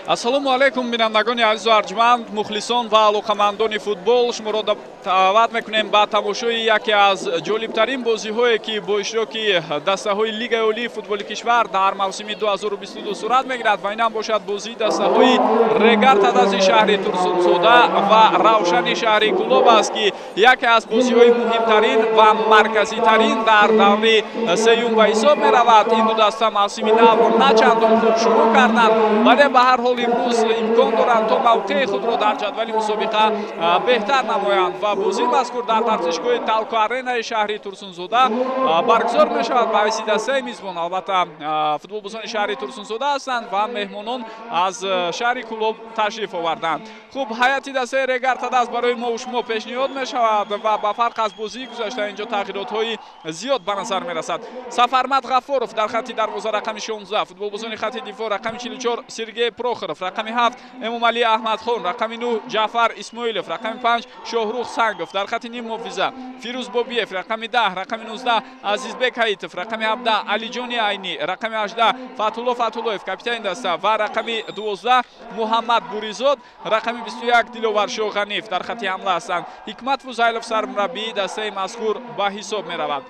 Ассалому алайкум, бинандагони азизу арҷманд, мухлисон ва алоқамандони футбол. Шуморо даъват мекунем ба тамошои яке аз ҷолибтарин бозиҳое, ки бо иштироки дастаҳои Лигаи олии футболи кишвар дар мавсими 2022 сурат мегирад, ва инам бошад бозии дастаҳои Регар Тадази шаҳри Турсунзода ва Равшани шаҳри Кӯлоб аст, ки яке аз бозиҳои муҳимтарин ва марказитарин дар даври сеюм ба ҳисоб меравад. Ин ду даста мавсими навро на чандон хуб шурӯъ карданд, вале ба ҳар ҳол имрӯз имкон доранд, то мавқеи худро дар ҷадвали мусобиқа беҳтар намоянд. Ва бозии мазкур дар варзишгоҳи Талко Аренаи шаҳри Турсунзода баргузор мешавад. Ба ҳайси дастаи мизбон, албатта, футболбозони шаҳри Турсунзода ҳастанд ва меҳмонон аз шаҳри Кӯлоб ташриф оварданд. Хуб, ҳайати дастаи Регар Тадаз барои мо шумо пешниҳод мешавад ва ба фарқ аз бозии гузашта инҷо тағйиротҳои зиёд ба назар мерасад. Сафармад Ғаффоров дар хатти дарвоза, рақами 16, футболбозони хатти дифоъ: рақами 44 Сергей Прохоров, рақами 7 Эмомалӣ Аҳмадхон, рақами 9 Ҷаъфар Исмоилов, рақами 5 Шоҳрух Сангов, дар хатти ним муҳофиза Фирӯз Бобиев, рақами 10, рақами 19 Азизбек Ҳаитов, рақами 17 Алиҷони Айнӣ, рақами 18 Фатҳулло Фатҳуллоев, капитани даста, ва рақами 12 Муҳаммад Буризод, рақами 21 Диловаршоҳ Ғаниев дар хатти ҳамла ҳастанд. Ҳикмат Фузайлов сармураббии дастаи мазкур ба ҳисоб меравад.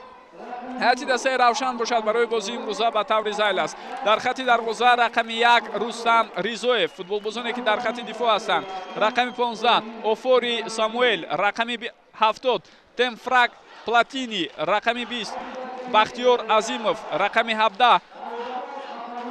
Ҳайати дастаи Равшан бошад, барои бозии имрӯза ба таври зайл аст. Дар хатти дарвоза рақами 1 Рустам Ризоев, футболбозоне, ки дар хатти дифоъ ҳастанд: рақами 15 Офори Самуэл, рақами 70 Темфрак Платини, рақами 20 Бахтиёр Азимов, рақами 17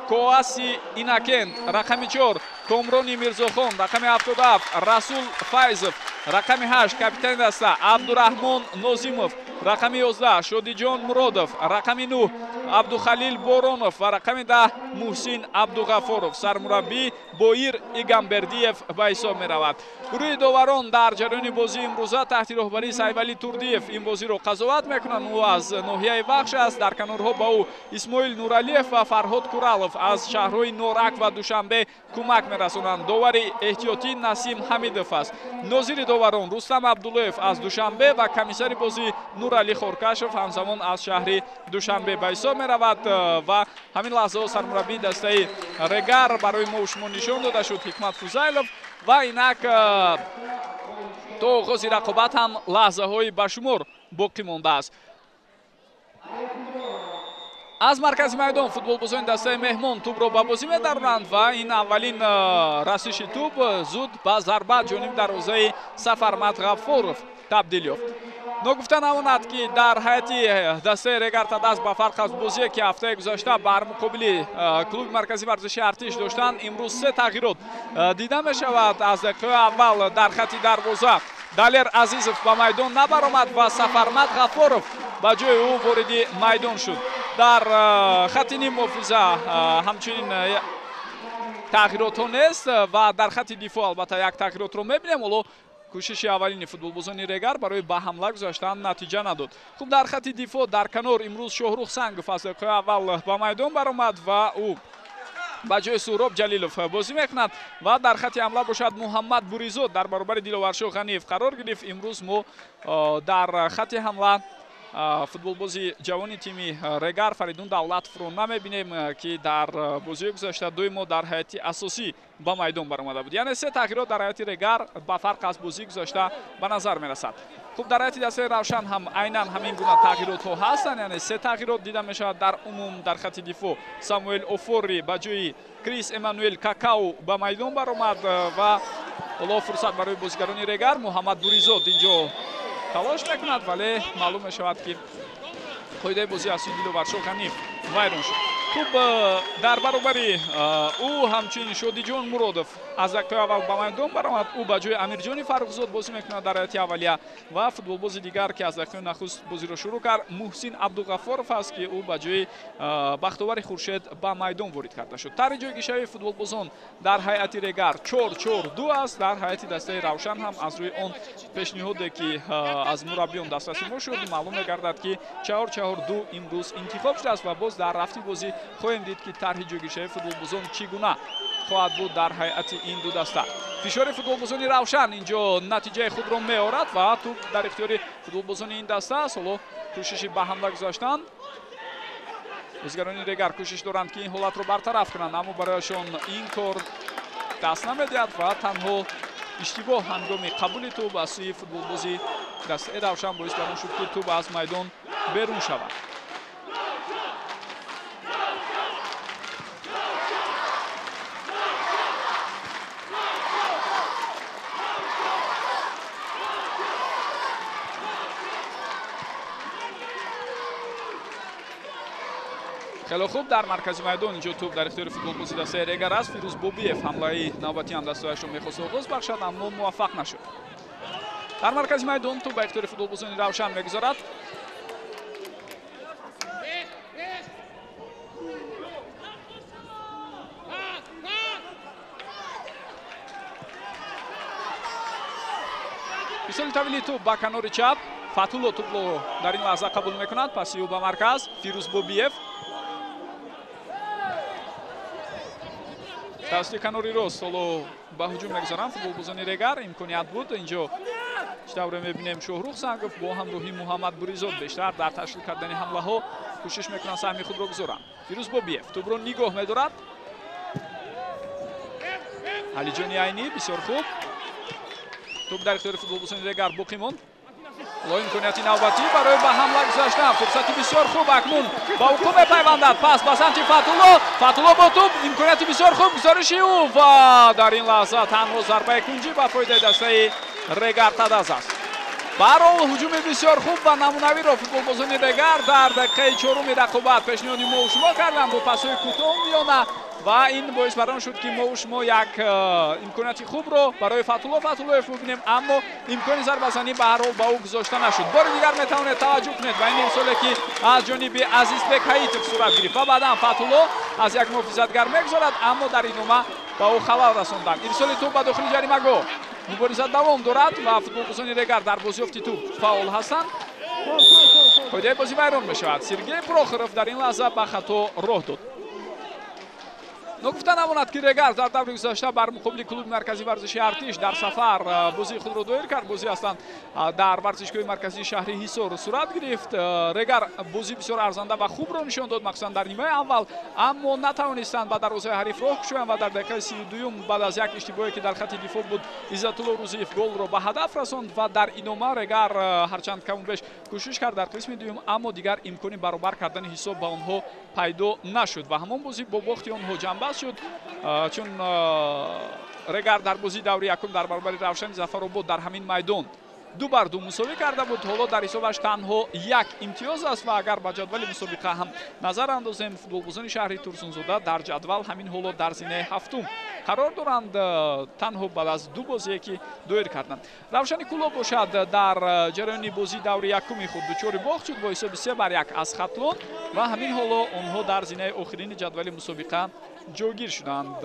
Коаси Инакент, рақами 4 Комрони Мирзохон, рақами 77 Расул Файзов, рақами 8 капитани даста Абдураҳмон Нозимов, рақами 11 Шодиҷон Муродов, рақами 9 Абдухалил Боронов ва рақами 10 Муҳсин Абдуғаффоров. Сармураббӣ Боир Игамбердиев ба ҳисоб меравад. Гурӯҳи доварон дар ҷараёни бозии имрӯза таҳти роҳбарии Сайвалӣ Турдиев ин бозиро қазоват мекунанд. Ӯ аз ноҳияи Вахш аст. Дар канорҳо ба ӯ Исмоил Нуралиев ва Фарҳод Куралов аз шаҳрҳои Норак ва Душанбе кӯмак мерасонанд. Довари эҳтиётӣ Насим Ҳамидов аст. Нозири доварон Рустам Абдуллоев аз Душанбе ва комиссари бозӣ Нуралӣ Хоркашов ҳамзамон аз шаҳри Душанбе ба ҳисоб меравад. Ва ҳамин лаҳзаҳо сармураббии дастаи Регар барои мо шумо нишон дода шуд, Ҳикмат Фузайлов. Ва инак то оғози рақобат ҳам лаҳзаҳои ба шумор боқӣ мондааст. Аз маркази майдон футболбозони дастаи меҳмон тӯбро ба бозӣ медароранд ва ин аввалин расиши тӯб зуд ба зарба ҷониби дарвозаи Сафармад Ғаффоров табдил ёфт. Ногуфта намонад, ки дар ҳайати дастаи Регар Тадаз, ба фарқ аз бозие, ки ҳафтаи гузашта бар муқобили клуби марказии варзиши Артиш доштанд, имрӯз се тағйирот дида мешавад. Аз дақиқаи аввал дар хатти дарвоза Далер Азизов ба майдон набаромад ва Сафармад Ғаффоров ба ҷои ӯ вориди майдон шуд. Дар хатти ним муҳофиза ҳамчунин тағйиротҳо нест ва дар хатти дифоъ албатта як тағйиротро мебинем. Ҳоло кӯшиши аввалини футболбозони Регар барои ба ҳамла гузаштан натиҷа надод. Хуб, дар хатти дифоъ дар канор имрӯз Шоҳрух Сангов аз дақиқаи аввал ба майдон баромад ва ӯ ба ҷои Суҳроб Ҷалилов бозӣ мекунад. Ва дар хатти ҳамла бошад, Муҳаммад Буризод дар баробари Диловаршоҳ Ғаниев қарор гирифт. Имрӯз мо дар хатти ҳамла футболбози ҷавони тими Регар Фаридун Давлатовро намебинем, ки дар бозиҳои гузашта доимо дар ҳайати асосӣ ба майдон баромада буд. Яъне се тағйирот дар ҳайати Регар ба фарқ аз бозии гузашта ба назар мерасад. Хуб, дар ҳайати дастаи Равшан ҳам айнан ҳамин гуна тағйиротҳо ҳастанд, яъне се тағйирот дида мешавад. Дар умум дар хатти дифоъ Самуэл Офорри ба ҷои Крис Эммануэл Какао ба майдон баромад. Ва ҳоло фурсат барои бозигарони Регар. Муҳаммад Буризод инҷо талош мекунад, вале маълум мешавад, ки қоидаи бозӣ аз сӯи Диловаршоҳ Ғаниев вайрон шуд. Хуб, дар баробари ӯ ҳамчунин Шодиҷон Муродов аз дақиқаи аввал ба майдон баромад. Ӯ ба ҷои Амирҷони Фаррухзод бозӣ мекунад дар ҳайати аввалия. Ва футболбози дигар, ки аз дақиқаи нахуст бозиро шурӯъ кард, Муҳсин Абдуғаффоров аст, ки ӯ ба ҷои Бахтовари Хуршед ба майдон ворид карда шуд. Тарҳи ҷойгиршавии футболбозон дар ҳайати Регар 4-4-2 аст. Дар ҳайати дастаи Равшан ҳам аз рӯи он пешниҳоде, ки аз мураббиён дастраси мо шуд, маълум мегардад, ки 4-4-2 имрӯз интихоб шудааст. Ва боз дар рафти бозӣ хоҳем дид, ки тарҳи ҷойгиршавии футболбозон чӣ гуна хоҳад буд дар ҳайати ин ду даста. Фишори футболбозони Равшан инҷо натиҷаи худро меорад ва тӯб дар ихтиёри футболбозони ин даста аст. Ҳоло кӯшиши ба ҳамла гузаштан. Бозигарони Регар кӯшиш доранд, ки ин ҳолатро бартараф кунанд, аммо барояшон ин кор даст намедиҳад ва танҳо иштибоҳ ҳангоми қабули тӯб аз сӯи футболбози дастаи Равшан боис бар он шуд, ки тӯб аз майдон берун шавад. Хеле хуб дар маркази майдон инҷо тӯб дар ихтиёри футболбози дастаи Регар аст. Фирӯз Бобиев ҳамлаи навбатӣ ҳам дастаашро мехост оғоз бахшад, аммо муваффақ нашуд. Дар маркази майдон тӯб ба ихтиёри футболбозони Равшан мегузарад. Ирсоли тавили тӯб ба канори чап. Фатулло тӯбро дар ин лаҳза қабул мекунад. Паси ӯ ба марказ Фирӯз Бобиев. Тавассути канори рост ҳоло ба ҳуҷум мегузаранд футболбозони Регар. Имконият буд инҷо чӣ тавре мебинем, Шоҳрух Сангов бо ҳамроҳии Муҳаммад Буризод бештар дар ташкил кардани ҳамлаҳо кӯшиш мекунанд саҳми худро гузоранд. Фирӯз Бобиев тӯбро нигоҳ медорад. Алиҷони Айнӣ бисёр хуб. Тӯб дар ихтиёри футболбозони Регар боқӣ монд. Ҳоло имконияти навбатӣ барои ба ҳамла гузаштан. Фурсати бисёр хуб акнун ба ҳукум мепайвандад. Пас ба самти Фатулло. Фатулло бо тӯб, имконияти бисёр хуб, гузориши ӯ ва дар ин лаҳза танҳо зарбаи кунҷӣ ба фоидаи дастаи Регар Тадаз аст. Барол ҳуҷуми бисёр хуб ва намунавиро футболбозони Регар дар дақиқаи чоруми рақобат пешниҳоди мо шумо карданд бо пасҳои кӯтоҳ миёна ва ин боис бар он шуд, ки мо шумо як имконияти хубро барои Фатулло Фатуллоев бибинем, аммо имкони зарбазанӣ ба ҳар ҳол ба ӯ гузошта нашуд. Бори дигар метавонед таваҷҷӯҳ кунед ба ин ирсоле, ки аз ҷониби Азизбек Ҳаитов сурат гирифт ва баъдан Фатулло аз як муҳофизатгар мегузорад, аммо дар идома ба ӯ халал расонданд. Ирсоли тӯб ба дохили ҷаримагоҳ. Мубориза давом дорад ва футболбозони Регар дар бозиёфти тӯб фаъол ҳастанд. Қоидаи бозӣ вайрон мешавад. Сергей Прохоров дар ин лаҳза ба хато роҳ дод. Ногуфта намонад, ки Регар дар даври гузашта бар муқобили клуби марказии варзиши Артиш дар сафар бозии худро доир кард. Бозӣ аслан дар варзишгоҳи марказии шаҳри Ҳисор сурат гирифт. Регар бозӣ бисёр арзанда ва хубро нишон дод, махсусан дар нимаи аввал, аммо натавонистанд ба дарвозаи ҳариф роҳ кушоянд ва дар дақиқаи 32-юм баъд аз як иштибоҳе, ки дар хати дифоъ буд, Иззатулло Рӯзиев голро ба ҳадаф расонд ва дар идома Регар ҳарчанд каму беш кӯшиш кард дар қисми дуюм, аммо дигар имкони баробар кардани ҳисоб ба онҳо пайдо нашуд ва ҳамон бозӣ бо бохти онҳо ҷанбаст шуд, чун Регар дар бозии даври якум дар баробари Равшани Зафаробод дар ҳамин майдон 2-2 мусовӣ карда буд. Ҳоло дар ҳисобаш танҳо як имтиёз аст ва агар ба ҷадвали мусобиқа ҳам назар андозем, футболбозони шаҳри Турсунзода дар ҷадвал ҳамин ҳоло дар зинаи ҳафтум қарор доранд, танҳо баъд аз ду бозие, ки доир карданд. Равшани Кӯлоб бошад дар ҷараёни бозии даври якуми худ дучори бохт шуд бо ҳисоби 3-1 аз Хатлон ва ҳамин ҳоло онҳо дар зинаи охирини ҷадвали мусобиқа ҷойгир шуданд.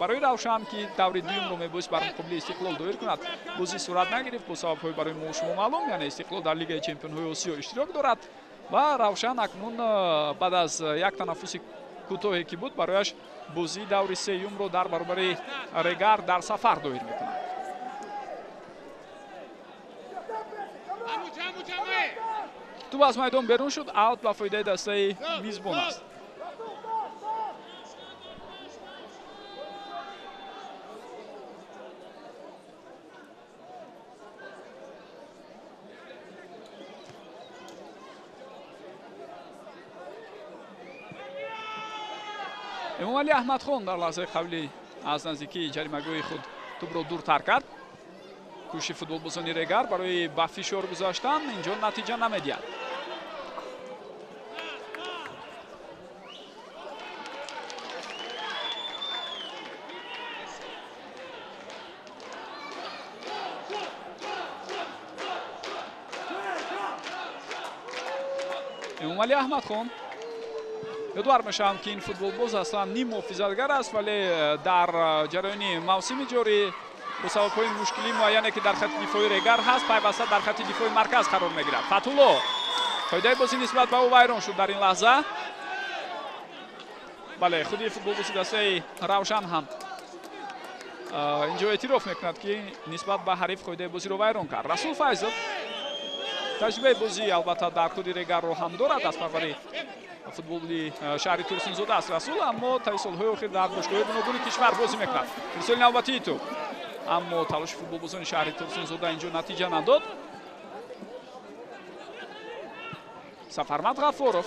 Барои Равшан, ки даври дуюмро мебоист бар муқобили Истиқлол доир кунад, бозӣ сурат нагирифт бо сабабҳои барои мо шумо маълум, яъне Истиқлол дар Лигаи чемпионҳои Осиё иштирок дорад ва Равшан акнун баъд аз як танаффуси кӯтоҳе, ки буд, барояш бозии даври сеюмро дар баробари Регар дар сафар доир мекунад. Тӯб аз майдон берун шуд, аут ба фоидаи дастаи мизбон аст. Эмомалӣ Аҳмадхон дар лаҳзаи қабли аз наздикии ҷаримагоҳи худ тӯбро дуртар кард. Кӯшиши футболбозони Регар барои ба фишор гузаштан инҷо натиҷа намедиҳад. Эмомалӣ Аҳмадхон. Ёдовар мешавам, ки ин футболбоз аслан ним муҳофизатгар аст, вале дар ҷараёни мавсими ҷорӣ бо сабабҳои мушкилии муайяне, ки дар хати дифои Регар ҳаст, пайваста дар хати дифои марказ қарор мегирад. Фатулло, қоидаи бозӣ нисбат ба ӯ вайрон шуд дар ин лаҳза. Бале, худи футболбози дастаи Равшан ҳам инҷо эътироф мекунад, ки нисбат ба ҳариф қоидаи бозиро вайрон кард. Расул Файзов таҷрибаи бозӣ албатта дар худи Регарро ҳам дорад, аз парвари Футболи шаҳри Турсунзода аст Расул, аммо таи солҳои охир дар бошгоҳҳои гуногуни кишвар бозӣ мекунад. Ирсоли навбатии тӯб, аммо талоши футболбозони шаҳри Турсунзода инҷо натиҷа надод. Сафармад Ғаффоров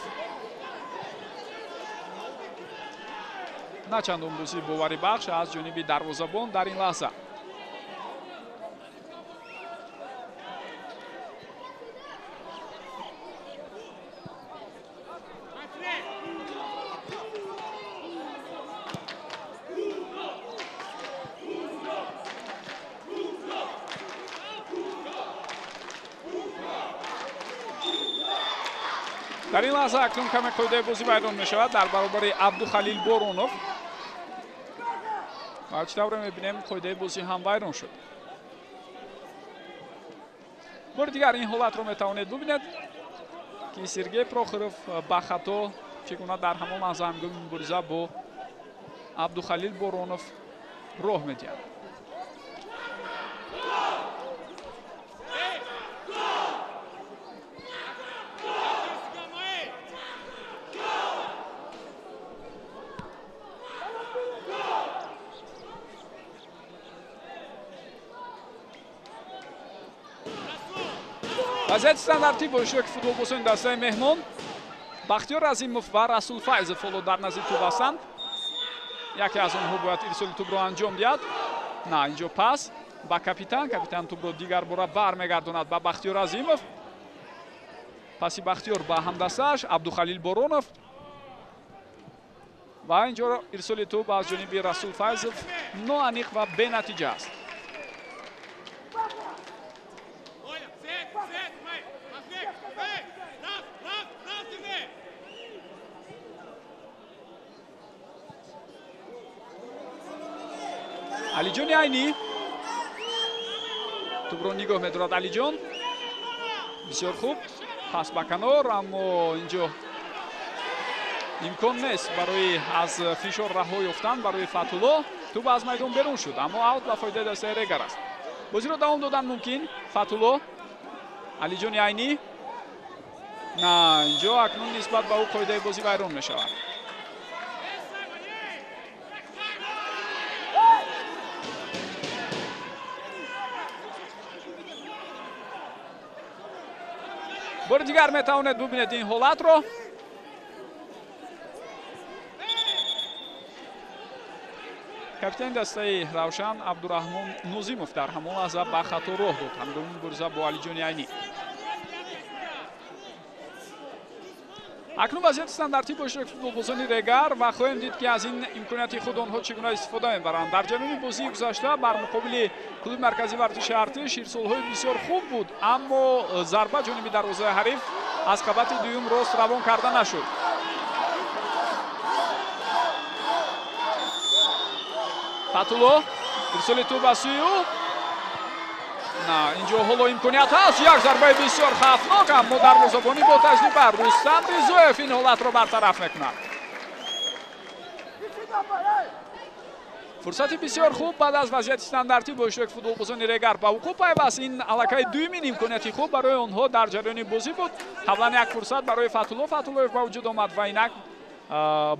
на чандон бозии боварибахш аз ҷониби дарвозабон дар ин лаҳза. Дар ин лаҳза акнун каме қоидаи бозӣ вайрон мешавад дар баробари Абдухалил Боронов. Ва чӣ тавре мебинем, қоидаи бозӣ ҳам вайрон шуд. Бори дигар ин ҳолатро метавонед бубинед, ки Сергей Прохоров ба хато чӣ гуна дар ҳамон лаҳза ҳангоми мубориза бо Абдухалил Боронов роҳ медиҳад. Вазъияти стандартӣ бо иштироки футболбозони дастаи меҳмон. Бахтиёр Азимов ва Расул Файзов ҳоло дар назди тӯб ҳастанд. Яке аз онҳо бояд ирсоли тӯбро анҷом диҳад. На, инҷо пас ба капитан. Капитан тӯбро дигар бора бармегардонад ба Бахтиёр Азимов. Паси Бахтиёр ба ҳамдастааш Абдухалил Боронов. Ва инҷо ирсоли тӯб аз ҷониби Расул Файзов ноаниқ ва бенатиҷа аст. Алиҷони Айнӣ тӯбро нигоҳ медорад. Алиҷон бисёр хуб пас ба канор, аммо инҷо имкон нест барои аз фишор раҳо ёфтан барои Фатулло. Тӯб аз майдон берун шуд, аммо аут ба фоидаи дастаи Регар аст. Бозиро давом додан мумкин. Фатулло, Алиҷони Айнӣ. На, инҷо акнун нисбат ба ӯ қоидаи бозӣ вайрон мешавад. Бори дигар метавонед бубинед ин ҳолатро. Капитани дастаи Равшан Абдураҳмон Нозимов дар ҳамон лаҳза ба хато роҳ дод ҳангоми мубориза бо Алиҷони Айнӣ. Акнун вазъияти стандартӣ бо иштироки футболбозони Регар ва хоҳем дид, ки аз ин имконияти худ онҳо чӣ гуна истифода мебаранд. Дар ҷараёни бозии гузашта бар муқобили клуби марказии варзиши Артиш ирсолҳои бисёр хуб буд, аммо зарба ҷониби дарвозаи ҳариф аз қабати дуюм рост равон карда нашуд. Фатулло, ирсоли тӯб ба сӯи ӯ. На, инҷо ҳоло имконият ҳаст. Як зарбаи бисёр хавфнок, аммо дарвозабонӣ бо таҷриба Рустам Ризоев ин ҳолатро бартараф мекунад. Фурсати бисёр хуб баъд аз вазъияти стандартӣ бо иштироки футболбозони Регар ба вуқӯъ пайваст. Ин аллакай дуюмин имконияти хуб барои онҳо дар ҷараёни бозӣ буд. Қаблан як фурсат барои Фатулло Фатуллоев ба вуҷуд омад ва инак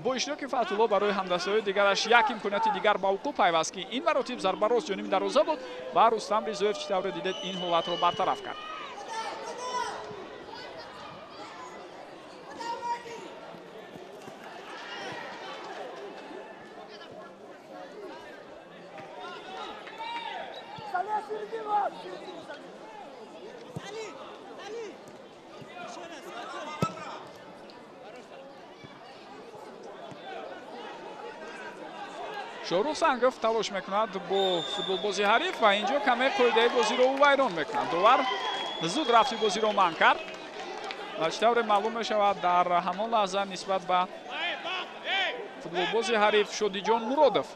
бо иштироки Фатулло барои ҳамдастаҳои дигараш як имконияти дигар ба вуқӯъ пайваст, ки ин маротиб зарба рост ҷониби дарвоза буд ва Рустам Ризоев чӣ тавре дидед ин ҳолатро бартараф кард. Шоҳрух Сангов талош мекунад бо футболбози ҳариф ва инҷо каме қоидаи бозиро ӯ вайрон мекунад. Довар зуд рафти бозиро манъ кард ва чӣ тавре маълум мешавад, дар ҳамон лаҳза нисбат ба футболбози ҳариф Шодиҷон Муродов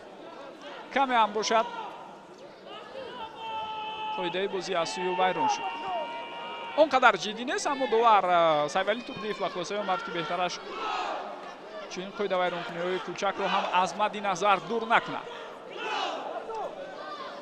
каме ҳам бошад қоидаи бозӣ аз сӯи ӯ вайрон шуд. Он қадар ҷиддӣ нест, аммо довар Сайфалӣ Турдиев ба хулосае омад, ки беҳтараш чунин қоидавайронкуниҳои кӯчакро ҳам аз мадди назар дур накунад.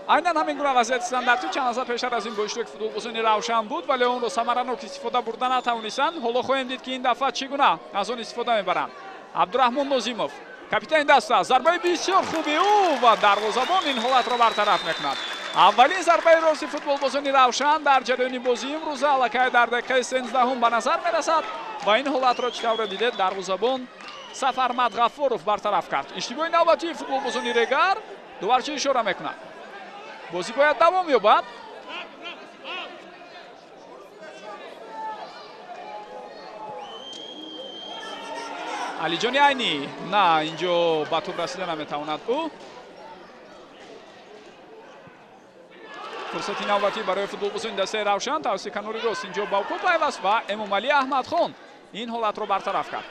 Айнан ҳамин гуна вазъияти стандартӣ чанд лаҳза пештар аз ин бо иштироки футболбозони Равшан буд, вале онро самаранок истифода бурда натавонистанд. Ҳоло хоҳем дид, ки ин дафъа чӣ гуна аз он истифода мебаранд. Абдураҳмон Нозимов, капитани даста, зарбаи бисёр хуби ӯ ва дарвозабон ин ҳолатро бартараф мекунад. Аввалин зарбаи рости футболбозони Равшан дар ҷараёни бозии имрӯза аллакай дар дақиқаи 13 ба назар мерасад ва ин ҳолатро чӣ тавре дидед, дарвозабон Сафармад Ғаффоров бартараф кард. Иштибоҳи навбатии футболбозони Регар, дуварчӣ ишора мекунад. Бозӣ бояд давом ёбад. Алиҷони Айнӣ, на, инҷо ба тӯб расида наметавонад ӯ. Фурсати навбатӣ барои футболбозони дастаи Равшан тавассути канори рост инҷо ба ҳуқуқ пайваст ва Эмомалӣ Аҳмадхон ин ҳолатро бартараф кард.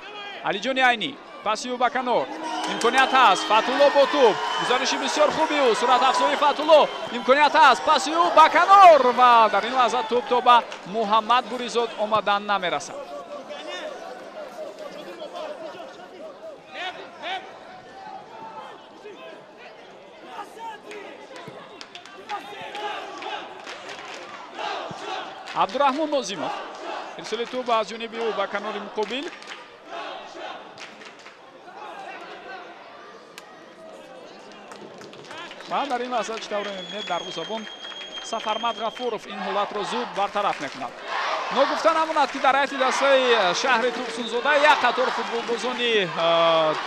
Алиҷони Айнӣ, паси ӯ ба канор, имконият ҳаст, Фатулло бо тӯб, гузариши бисёр хуби ӯ, суратафзои Фатулло, имконият ҳаст, паси ӯ ба канор ва дар ин лаҳза тӯб то ба Муҳаммад Буризод омадан намерасад. Абдураҳмон Нозимов, ирсоли тӯб аз ҷониби ӯ ба канори муқобил. Ва дар ин лаҳза чӣ тавре мебинед, дарвозабон Сафармад Ғафуров ин ҳолатро зуд бартараф мекунад. Ногуфта намонад, ки дар ҳайати дастаи шаҳри Турсунзода як қатор футболбозони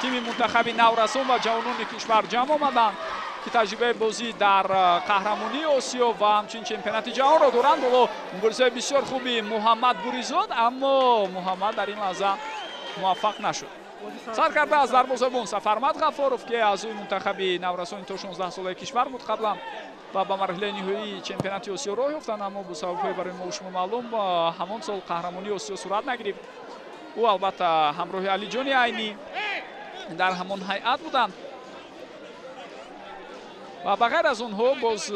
тими мунтахаби наврасон ва ҷавонони кишвар ҷамъ омаданд, ки таҷрибаи бозӣ дар қаҳрамонии Осиё ва ҳамчунин чемпионати ҷаҳонро доранд. Ҳоло муборизаи бисёр хуби Муҳаммад Буризод, аммо Муҳаммад дар ин лаҳза муваффақ нашуд. Сар карда аз дарвозабон Сафармад Ғаффоров, ки аъзои мунтахаби наврасони то 16 солаи кишвар буд қаблан ва ба марҳилаи ниҳоии чемпионати Осиё роҳ ёфтанд, аммо бо сабабҳои барои мо шумо маълум ҳамон сол қаҳрамонии Осиё сурат нагирифт. Ӯ албатта ҳамроҳи Алиҷони Айнӣ дар ҳамон ҳайат буданд ва ба ғайр аз онҳо боз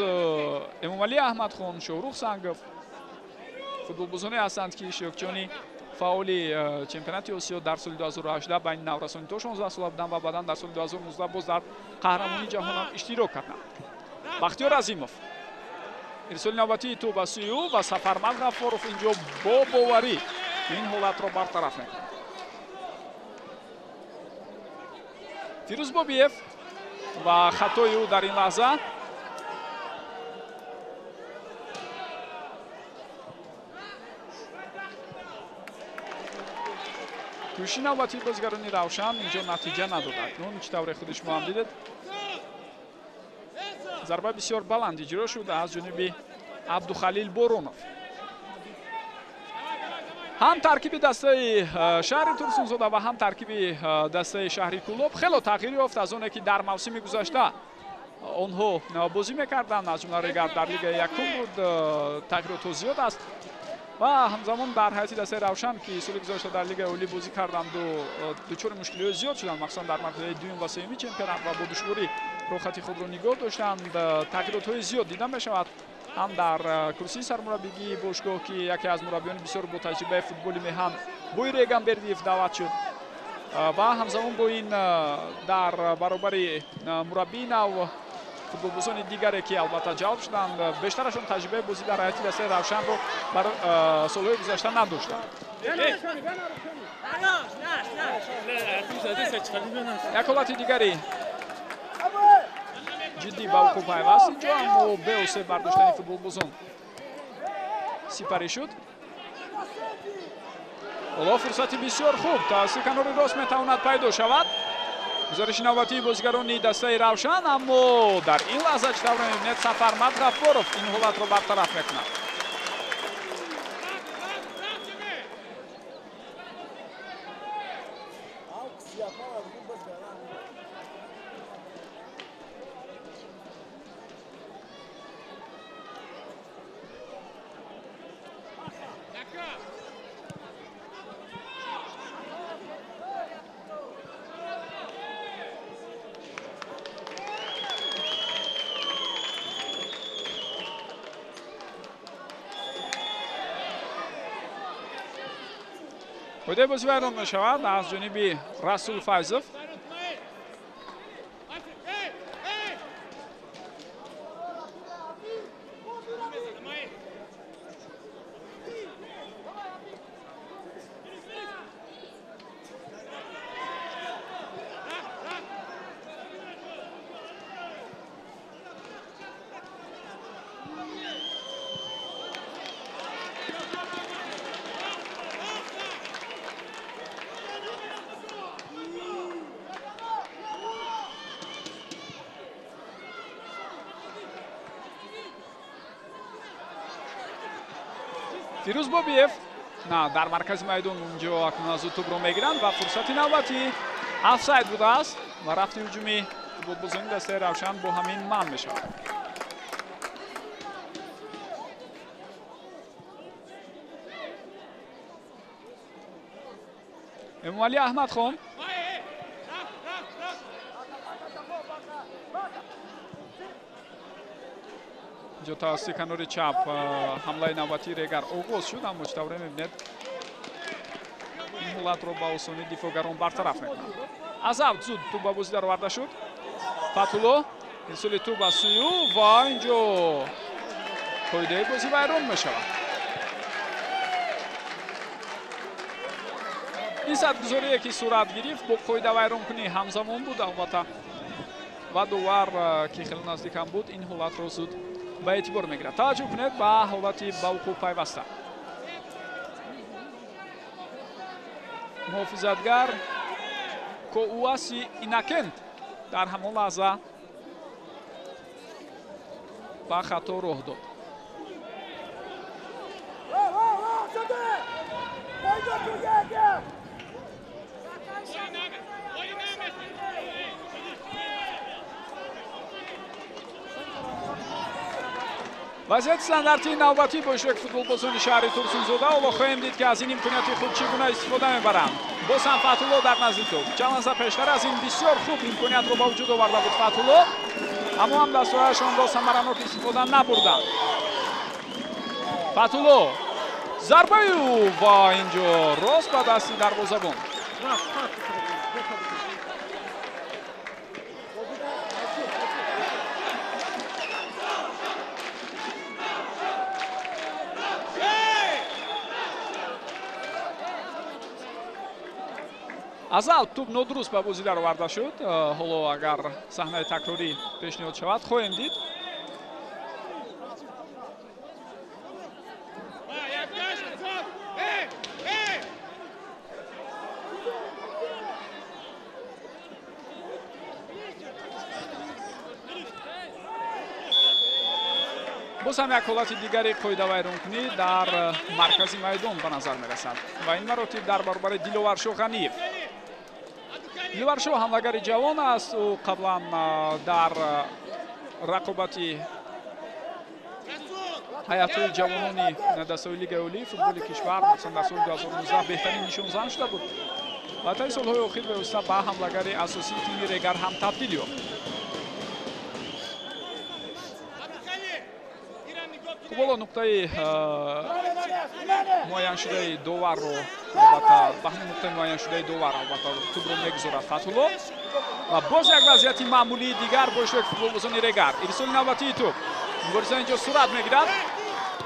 Эмомалӣ Аҳмадхон, Шоҳрух Сангов футболбозоне ҳастанд, ки иштирокчиёни фаъоли чемпионати Осиё дар соли 2018 байни наврасони то 16 сола буданд ва баъдан дар соли 2019 боз дар қаҳрамонии ҷаҳон иштирок карданд. Бахтиёр Азимов, ирсоли навбатии тӯб ба сӯи ӯ ва Сафармад Ғаффоров инҷо бо боварӣ ин ҳолатро бартараф мекунад. Фирӯз Бобиев ва хатои ӯ дар ин лаҳза. Кӯшиши навбатии бозигарони Равшан инҷо натиҷа надод. Акнун чӣ тавре худи шумо ҳам дидед, зарба бисёр баланд иҷро шуд аз ҷониби Абдухалил Боронов. Ҳам таркиби дастаи шаҳри Турсунзода ва ҳам таркиби дастаи шаҳри Кӯлоб хело тағйир ёфт аз оне, ки дар мавсими гузашта онҳо бозӣ мекарданд. Аз ҷумла Регар дар лигаи якум буд, тағйиротҳо зиёд аст ва ҳамзамон дар ҳайати дастаи Равшан, ки соли гузашта дар лигаи олӣ бозӣ карданду дучори мушкилиҳои зиёд шуданд, махсусан дар марҳилаи дуюм ва сеюми чемпионат ва бо душворӣ роҳхати худро нигоҳ доштанд. Тағйиротҳои зиёд дида мешавад ҳам дар курсии сармураббигии бошгоҳ, ки яке аз мураббиёни бисёр бо таҷрибаи футболи меҳан Боир Эгамбердиев даъват шуд ва ҳамзамон бо ин дар баробари мураббии нав футболбозони дигаре, ки албатта ҷалб шуданд, бештарашон таҷрибаи бозӣ дар ҳайати дастаи Равшанро бар солҳои гузашта надоштанд. Як ҳолати дигари ҷиддӣ ба вуқӯъ пайваст инҷо, аммо беосеб бардоштани футболбозон сипарӣ шуд. Ҳоло фурсати бисёр хуб тавассути канори рост метавонад пайдо шавад. Гузариши навбатии бозигарони дастаи Равшан, аммо дар ин лаҳза чӣ тавре мебинед, Сафармад Ғаффоров ин ҳолатро бартараф мекунад. Қоидаи бозӣ вайрон мешавад аз ҷониби Расул Файзов. Фирӯз Бобиев на дар маркази майдон унҷо акнун аз ӯ тӯбро мегиранд ва фурсати навбатӣ офсайд будааст ва рафти ҳуҷуми футболбозони дастаи Равшан бо ҳамин манъ мешавад. Эмомалӣ Аҳмадхон инҷо тавассути канори чап ҳамлаи навбатии Регар оғоз шуд, аммо чӣ тавре мебинед ин ҳолатро ба осонӣ дифоъгарон бартараф мекунанд. Аз авт зуд тӯб ба бозӣ дароварда шуд. Фатулло ирсоли тӯб аз сӯи ӯ ва инҷо қоидаи бозӣ вайрон мешавад. Ин садгузорие ки сурат гирифт бо қоидавайронкунӣ ҳамзамон буд албатта, ва довар ки хеле наздик ҳам буд ин ҳолатро зуд ба эътибор мегирад. Таваҷҷӯҳ кунед ба ҳолати ба вуқӯъ пайваста. Муҳофизатгар Коуаси Инакент дар ҳамон лаҳза ба хато роҳ дод. Вазъияти стандартии навбатӣ бо иштироки футболбозони шаҳри Турсунзода. Ҳоло хоҳем дид, ки аз ин имконияти худ чӣ гуна истифода мебаранд. Боз ҳам Фатулло дар назди тӯб. Чанд лаҳза пештар аз ин бисёр хуб имкониятро ба вуҷуд оварда буд Фатулло, аммо ҳам дастҳояшонро самаранок истифода набурданд. Фатулло зарбаи ӯ ва инҷо рост ба дасти дарвозабон. Аз авт тӯб нодуруст ба бозӣ дароварда шуд. Ҳоло агар саҳнаи такрорӣ пешниҳод шавад хоҳем дид. Боз ҳам як ҳолати дигари қоидавайронкунӣ дар маркази майдон ба назар мерасад ва ин маротиб дар баробари Диловаршоҳ Ғаниев. Диловаршоҳ ҳамлагари ҷавон аст. Ӯ қаблан дар рақобати ҳайатҳои ҷавонони дастаҳои Лигаи Олии футболи кишвар махсусан дар соли 2019 беҳтарин нишонзан шуда буд ва таи солҳои охир бевосита ба ҳамлагари асосии тими Регар ҳам табдил ёфт. Хуб, ҳоло нуқтаи муайяншудаи доварро албатта ба ҳамин нуқтаи муайяншудаи довар албатта тӯбро мегузорад Фатулло ва боз як вазъияти маъмулии дигар бо иштироки футболбозони Регар. Ирсоли навбатии тӯб мубориза инҷо сурат мегирад.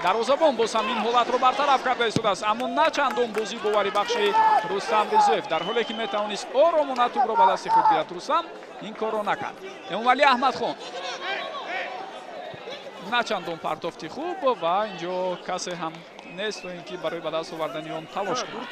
Дарвозабон боз ҳам ин ҳолатро бартараф карда истодааст, аммо на чандон бозии боварибахши Рустам Ризоев, дар ҳоле ки метавонист оромона тӯбро ба дасти худ гирад. Рустам ин корро накард. Эмомалӣ Аҳмадхон на чандон партофти хуб ва инҷо касе ҳам нест, то ин ки барои ба даст овардани он талош кунад.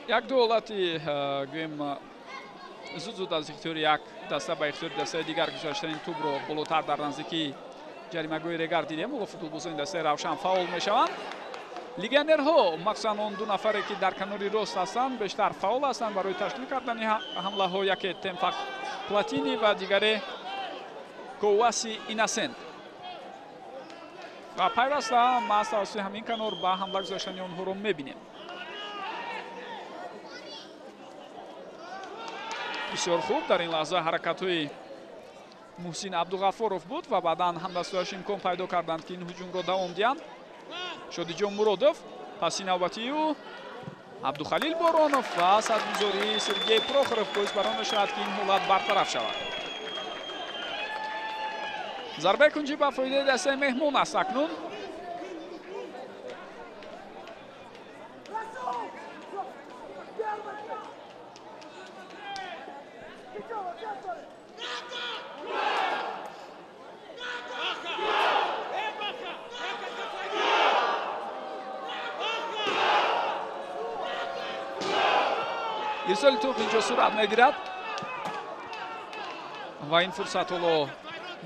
Як ду ҳолати гӯем зуд-зуд аз ихтиёри як даста ба ихтиёри дастаи дигар гузаштани тӯбро болотар дар наздикии ҷаримагоҳи Регар дидем. Ҳоло футболбозони дастаи Равшан фаъол мешаванд. Легионерҳо, махсусан он ду нафаре ки дар канори рост ҳастанд, бештар фаъол ҳастанд барои ташкил кардани ҳамлаҳо. Яке Темфак Платини ва дигаре Коваси Инасент. Ва пайваста маҳз тавассути ҳамин канор ба ҳамла гузаштани онҳоро мебинем. Бисёр хуб дар ин лаҳза ҳаракатҳои Муҳсин Абдуғаффоров буд ва баъдан ҳамдастҳояш имкон пайдо карданд, ки ин ҳуҷумро давом диҳанд. Шодиҷон Муродов, паси навбатии ӯ Абдухалил Боронов ва садгузории Сергей Прохоров боис бар он мешавад, ки ин ҳолат бартараф шавад. Зарбаи кунҷӣ ба фоидаи дастаи меҳмон аст акнун. Ирсоли тӯб инҷо сурат мегирад ва ин фурсат ҳоло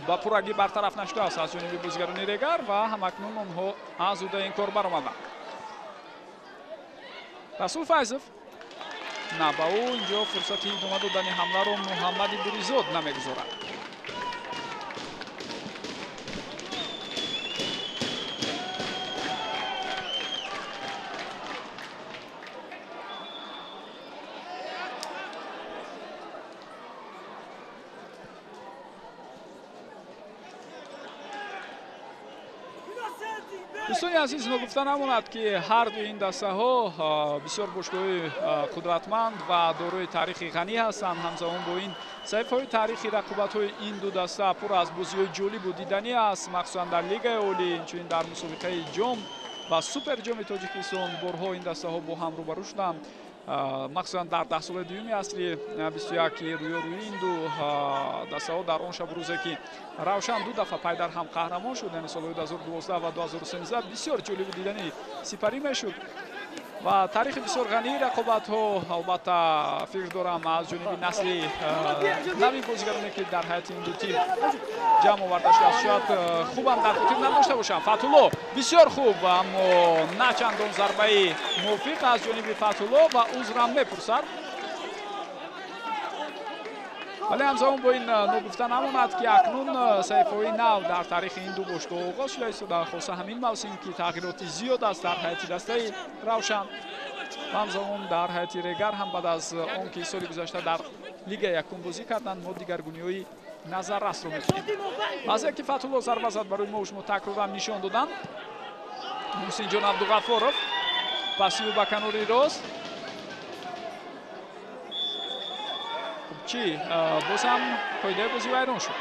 ба пуррагӣ бартараф нашудааст аз ҷониби бозигарони Регар ва ҳамакнун онҳо аз ӯдаи ин кор баромаданд. Расул Файзов на ба ӯ инҷо фурсати идома додани ҳамларо Муҳаммади Буризод намегузорад. Дӯстони азиз, ногуфта намонад, ки ҳар дуи ин дастаҳо бисёр бошгоҳи қудратманд ва дорои таърихи ғанӣ ҳастанд. Ҳамзамон бо ин саҳифаҳои таърихи рақобатҳои ин ду даста пур аз бозиҳои ҷолибу диданӣ аст, махсусан дар Лигаи Олӣ, инчунин дар мусобиқаи ҷом ва суперҷоми Тоҷикистон борҳо ин дастаҳо бо ҳам рӯбарӯ шуданд. Махсусан дар даҳсолаи дуюми асри 21 ки рӯёрӯи ин ду дастаҳо дар он шабу рӯзе ки Равшан ду дафъа пайдар ҳам қаҳрамон шуд, яъне солҳои 2012 ва 2013 бисёр ҷолибу диданӣ сипарӣ мешуд ва таърихи бисёр ғании рақобатҳо албатта фикр дорам аз ҷониби насли нави бозигароне ки дар ҳайати ин ду тим ҷамъ оварда шудааст, шояд хубам дар хотир надошта бошам. Фатулло бисёр хуб, аммо на чандон зарбаи мувофиқ аз ҷониби Фатулло ва узрам мепурсад. Вале ҳамзамон бо ин ногуфта намонад, ки акнун саҳифаҳои нав дар таърихи ин ду бошгоҳ оғоз шуда истода, хоса ҳамин мавсим ки тағйироти зиёд аст дар ҳайати дастаи Равшан ва ҳамзамон дар ҳайати Регар ҳам баъд аз он ки соли гузашта дар Лигаи якум бозӣ карданд, мо дигаргуниҳои назаррасро мебинем. Баъзе ки Фатулло зарба зад барои мо шумо такрорам нишон доданд. Муҳсинҷон Абдуғаффоров пасиу ба канори рост. Чӣ боз ҳам қоидаи бозӣ вайрон шуд.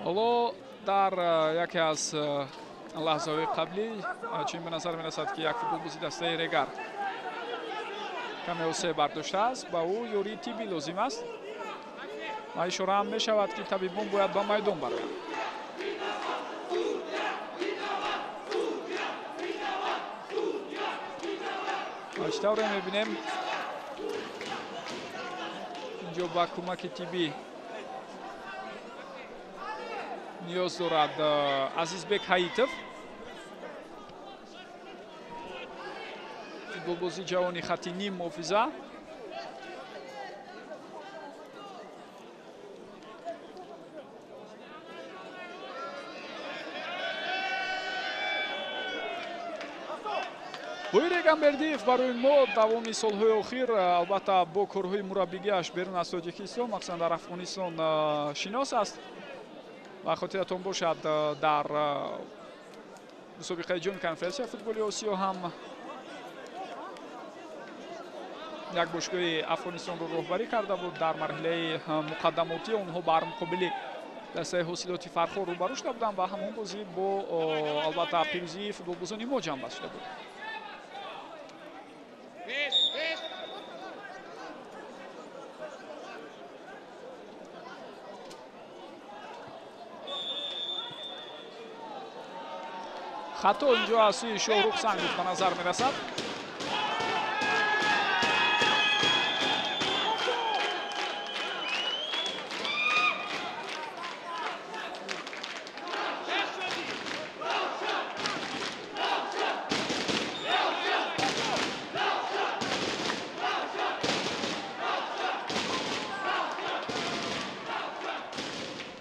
Ҳоло дар яке аз лаҳзаҳои қаблӣ чун ба назар мерасад, ки як футболбози дастаи Регар каме осеб бардоштааст, ба ӯ ёрии тиббӣ лозим аст ва ишора ҳам мешавад, ки табибон бояд ба майдон бароянд. Ва чӣ тавре мебинем, инҷо ба кӯмаки тиббӣ ниёз дорад Азизбек Ҳаитов, футболбози ҷавони хати ним муҳофиза. Боир Эгамбердиев барои мо давоми солҳои охир албатта бо корҳои мураббигиаш берун аз Тоҷикистон, махсусан дар Афғонистон шинос аст. Ва хотиратон бошад, дар мусобиқаи ҷоми конференсияи футболи Осиё ҳам як бошгоҳи Афғонистонро роҳбарӣ карда буд. Дар марҳилаи муқаддамотӣ онҳо бар муқобили дастаи ҳосилоти Фархор рӯбарӯ шуда буданд ва ҳамон бозӣ бо албатта пирӯзии футболбозони мо ҷамъбаст шуда буд. Хато инҷо аз сӯи Шоҳрух Сангов ба назар мерасад.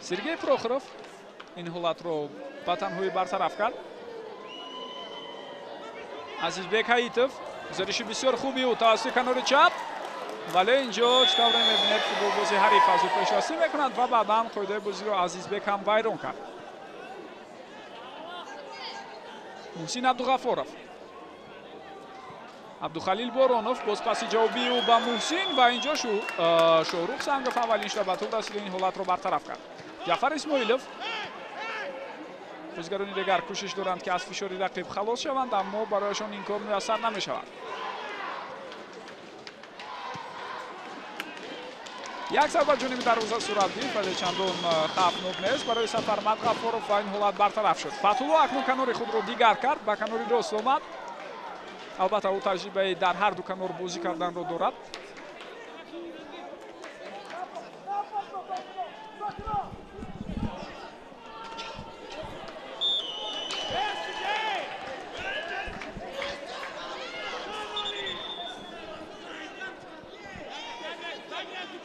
Сергей Прохоров ин ҳолатро ба танҳоӣ бартараф кард. Азизбек Ҳаитов гузариши бисёр хуби ӯ тавассути канори чап Вале инҷо чӣ тавре мебинед, футболбози ҳариф аз ӯ пешрасӣ мекунад ва баъдан қоидаи бозиро Азизбек ҳам вайрон кард. Муҳсин Абдуғафоров, Абдухалил Боронов, боз паси ҷавобии ӯ ба Муҳсин ва инҷо Шоҳрух Сангов аввалин шуда ба тӯб расид, ин ҳолатро бартараф кард. Ҷафар Исмоилов. Бозигарони дигар кӯшиш доранд, ки аз фишори рақиб халос шаванд, аммо барояшон ин кор муяссар намешавад. Як зарба ҷониби дарвоза сурат гирифт, вале чандон хавфнок нест барои Сафармад Ғаффоров ва ин ҳолат бартараф шуд. Фатҳулло акнун канори худро дигар кард, ба канори рост омад. Албатта ӯ таҷрибаи дар ҳар ду канор бозӣ карданро дорад.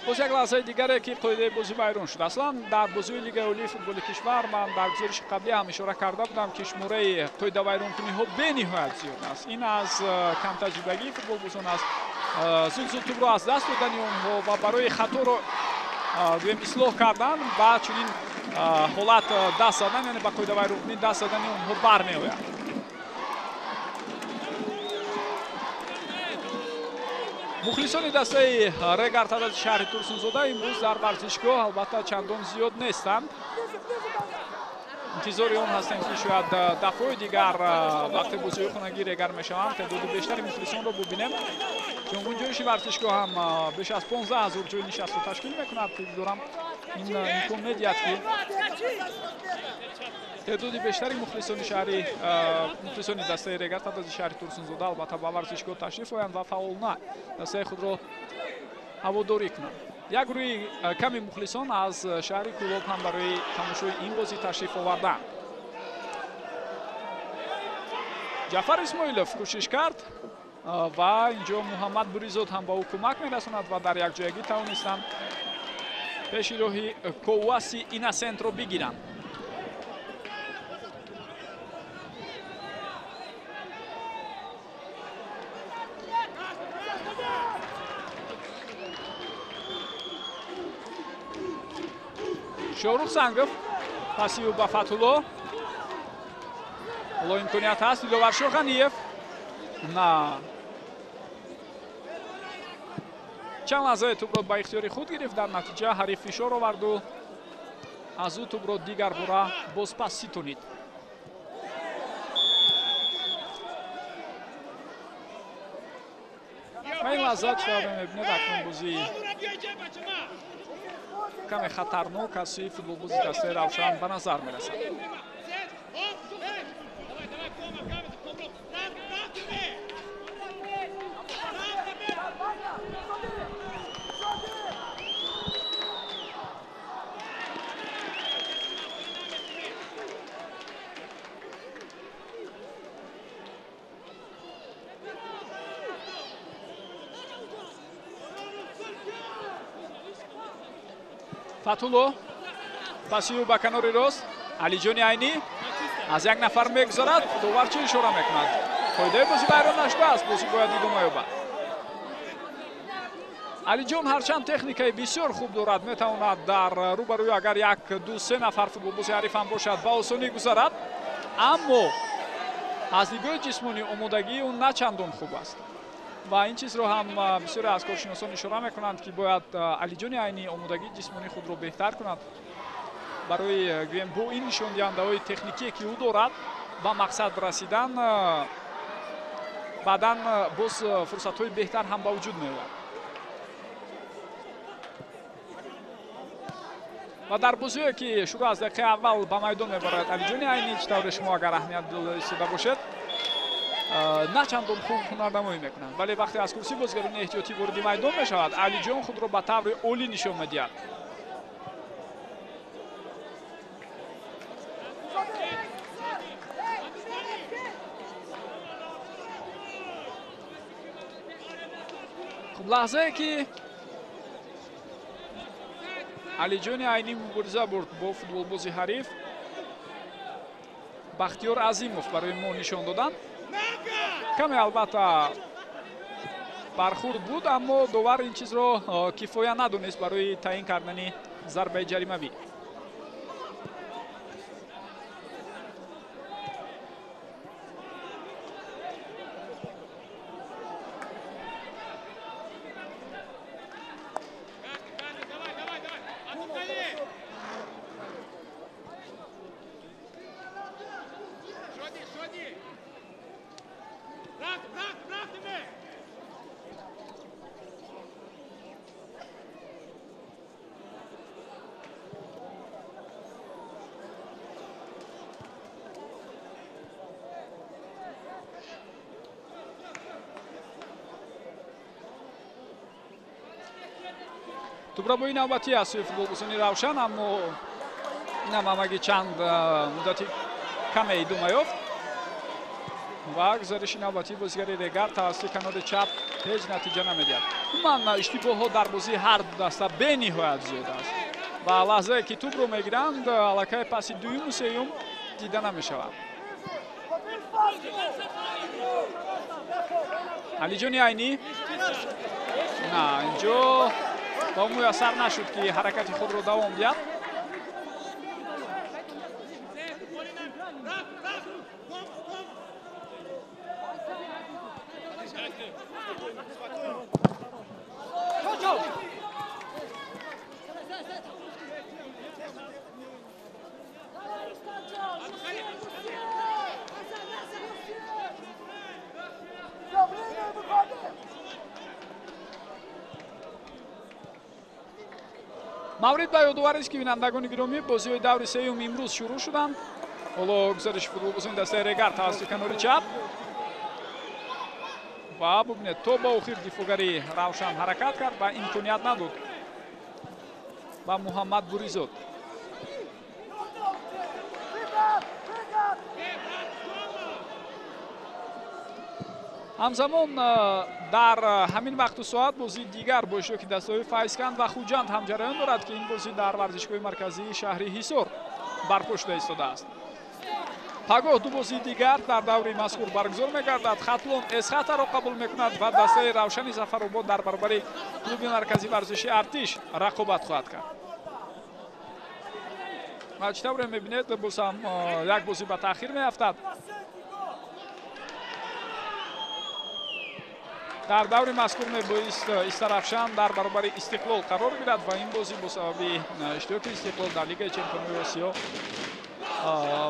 Боз як лаҳзаи дигаре, ки қоидаи бозӣ вайрон шуд. Аслан дар бозиҳои Лигаи Олии футболи кишвар ман дар гузориши қаблӣ ҳам ишора карда будам, ки шумораи қоидавайронкуниҳо бениҳоят зиёд аст. Ин аз камтаҷрибагии футболбозон аст, зуд-зуд тӯбро аз даст додани онҳо ва барои хаторо гӯем ислоҳ кардан ба чунин ҳолат даст задан, яъне ба қоидавайронкунӣ даст задани онҳо бармеояд. Мухлисони дастаи Регар ТадАЗи шаҳри Турсунзода имрӯз дар варзишгоҳ албатта чандон зиёд нестанд. Интизори он ҳастем, ки шояд дафъҳои дигар вақте бозиҳои хонагии Регар мешаванд, теъдоди бештари мухлисонро бубинем, чун гунҷоиши варзишгоҳ ҳам беш аз 15 000 ҷои нишастро ташкил мекунад. Фикр дорам, ин имкон медиҳад, ки теъдоди бештари мухлисони шаҳри мухлисони дастаи Регар ТадАЗи шаҳри Турсунзода албатта ба варзишгоҳ ташриф оянд ва фаъолона дастаи худро ҳаводорӣ кунанд. Як гурӯҳи ками мухлисон аз шаҳри Кӯлоб ҳам барои тамошои ин бозӣ ташриф оварданд. Ҷафар Исмоилов кӯшиш кард ва инҷо Муҳаммад Буризод ҳам ба ӯ кӯмак мерасонад ва дар якҷоягӣ тавонистанд пеши роҳи Коваси Инасентро бигиранд. Шоҳрух Сангов, паси ӯ ба Фатҳулло. Ҳоло имконият ҳаст, Диловаршоҳ Ғаниев. На, чанд лаҳзае тӯбро ба ихтиёри худ гирифт, дар натиҷа ҳариф фишор оварду аз ӯ тӯбро дигар бора бозпас ситонид. Ва ин лаҳза чӣ тавре мебинед, акнун бозӣ каме хатарнок аз сӯи футболбози дастаи Равшан ба назар мерасад. Фатҳулло, паси ӯ ба канори рост, Алиҷони Айнӣ аз як нафар мегузарад, довар чӣ ишора мекунад? Қоидаи бозӣ вайрон нашудааст, бозӣ бояд идома ёбад. Алиҷон ҳарчанд техникаи бисёр хуб дорад, метавонад дар рӯбарӯи агар як, ду, се нафар футболбози ҳариф ҳам бошад, ба осонӣ гузарад, аммо аз нигоҳи ҷисмонӣ омодагии ӯ на чандон хуб аст. Ва ин чизро ҳам бисёре аз коршиносон ишора мекунанд, ки бояд Алиҷони Айнӣ омодагии ҷисмонии худро беҳтар кунад барои гӯем бо ин нишондиҳандаҳои техникие, ки ӯ дорад, ба мақсад расидан, баъдан боз фурсатҳои беҳтар ҳам ба вуҷуд меояд. Ва дар бозиҳое, ки шурӯъ аз дақиқаи аввал ба майдон мебарад Алиҷони Айнӣ, чӣ тавре шумо агар аҳамият дода бошед, на чандон хуб ҳунарнамоӣ мекунанд, вале вақте аз курсии бозигарони эҳтиётӣ вориди майдон мешавад, Алиҷон худро ба таври олӣ нишон медиҳад. Хуб, лаҳзае ки Алиҷони Айнӣ мубориза бурд бо футболбози ҳариф, Бахтиёр Азимов барои мо нишон доданд. Каме албатта Бархӯрд буд, аммо довар ин чизро кифоя надонист барои таъин кардани зарбаи ҷаримавӣ. Тӯбрабои навбатӣ аз сӯи футболбозони Равшан, аммо инам ҳамагӣ чанд муддати каме идома ёфт ва гузариши навбатии бозигари Регар тавассути канори чап ҳеҷ натиҷа намедиҳад. Умуман иштибоҳҳо дар бозии ҳар ду даста бениҳоят зиёд аст ва лаҳзае ки тӯбро мегиранд, аллакай паси дуюму сеюм дида намешавад. Алиҷони Айнӣ на инҷо ба ӯ муяссар нашуд ки ҳаракати худро давом диҳад. Маврид ба ёдоварист, ки бинандагони гиромӣ, бозиҳои даври сеюм имрӯз шурӯъ шуданд. Ҳоло гузариши футболбозони дастаи Регар тавассути канори чап ва бубинед, то ба охир дифоъгари Равшан ҳаракат кард ва имконият надод ба Муҳаммад Буризод. Ҳамзамон дар ҳамин вақту соат бозии дигар бо иштироки дастаҳои Файзканд ва Хуҷанд ҳам ҷараён дорад, ки ин бозӣ дар варзишгоҳи марказии шаҳри Ҳисор барпо шуда истодааст. Пагоҳ ду бозии дигар дар даври мазкур баргузор мегардад. Хатлон Эсхатаро қабул мекунад ва дастаи Равшани Зафаробод дар баробари клуби марказии варзиши Артиш рақобат хоҳад кард. Ва чӣ тавре мебинед, боз ҳам як бозӣ ба таъхир меафтад. Дар даври мазкур мебоист Истарафшан дар баробари Истиқлол қарор гирад ва ин бозӣ бо сабаби иштироки Истиқлол дар Лигаи чемпионҳои Осиё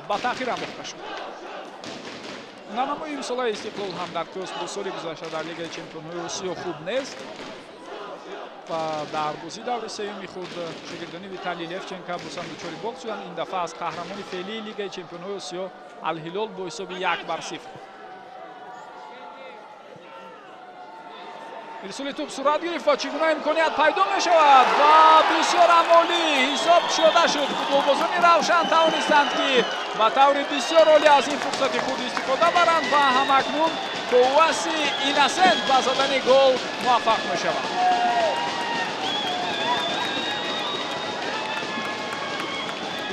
ба таъхир андохта шуд. Намои имсолаи Истиқлол ҳам дар қиёс бо соли гузашта дар Лигаи чемпионҳои Осиё хуб нест ва дар бозии даври сеюми худ шогирдони Виталий Левченко боз ҳам дучори бохт шуданд. Ин дафъа аз қаҳрамони феълии Лигаи чемпионҳои Осиё Алҳилол бо ҳисоби 1-0. Ирсоли тӯб сурат гирифт ва чӣ гуна имконият пайдо мешавад ва бисёр амолӣ ҳисоб шуда шуд. Футболбозони Равшан тавонистанд, ки ба таври бисёр олӣ аз ин фурсати худ истифода баранд ва ҳамакнун Коваси Инасент ба задани гол муваффақ мешавад.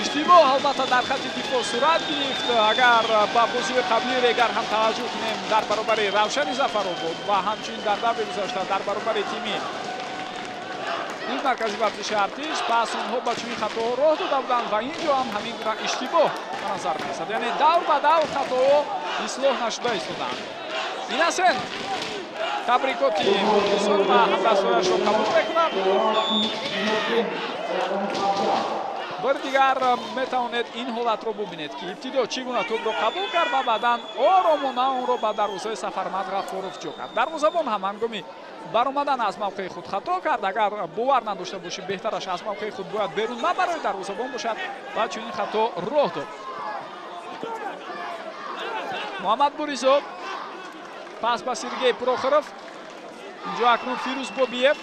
Иштибоҳ албатта дар хатти дифоъ сурат гирифт. Агар ба бозии қаблии Регар ҳам таваҷҷӯҳ кунем, дар баробари Равшани Зафаробод ва ҳамчунин дар даври гузашта дар баробари тими клуби марказии варзиши Артиш, пас онҳо ба чунин хатоҳо роҳ дода буданд ва ин ҷо ҳам ҳамин гуна иштибоҳ ба назар мерасад. Яъне давр ба давр хатоҳо ислоҳ нашуда истодаанд. Инасент табрикоти мухлисон ва ҳамдастҳояшро қабул мекунад. Бори дигар метавонед ин ҳолатро бубинед, ки ибтидо чӣ гуна тӯбро қабул кард ва баъдан оромона онро ба дарвозаи Сафармад Ғаффоров ҷо кард. Дарвозабон ҳам ҳангоми баромадан аз мавқеи худ хато кард. Агар бовар надошта бошӣ, беҳтараш аз мавқеи худ бояд берун набарои дарвозабон бошад ва чунин хато роҳ дод. Муҳаммад Буризов пас ба Сергей Прохоров. Инҷо акнун Фирӯз Бобиев.